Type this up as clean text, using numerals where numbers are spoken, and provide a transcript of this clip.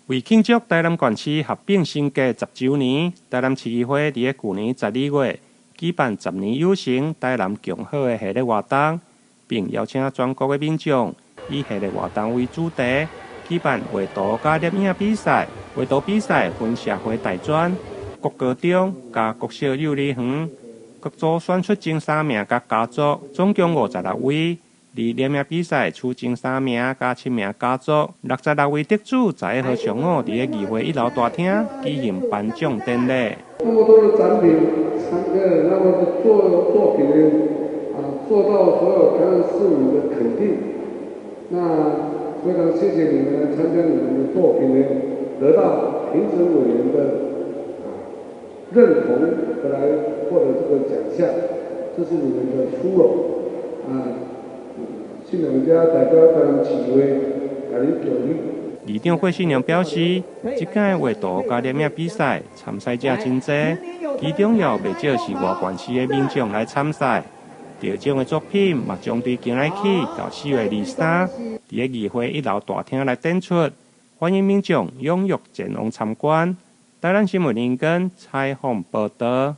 為慶祝臺南縣市合併升格10週年，臺南市議會佇咧舊年12月舉辦十年有成臺南共好的系列活動，並邀請全國的民眾以系列活動為主題，舉辦畫圖佮攝影比賽。畫圖比賽分社會大專、國高中佮國小幼兒園，各組選出前三名佮佳作，總共56位。而攝影比賽取前三名佮七名佳作，66位得主11號上午佇咧議會一樓大廳舉行頒獎典禮。那麼多的展品，三個那麼多作品啊，受到所有台灣市民的肯定。那非常謝謝你們來參加你們的作品呢，得到評審委員的認同，而來獲得這個獎項，這是你們的殊榮啊。信良家代表台南市議會，共你祝賀。議長霍信良表示，這屆畫圖佮攝影比賽參賽者真濟，其中也有袂少是外縣市的民眾來參賽。得獎的作品嘛，將對今仔起到4月23，佇咧議會一樓大廳來展出，歡迎民眾踴躍前往參觀。台南新聞林根採訪報導。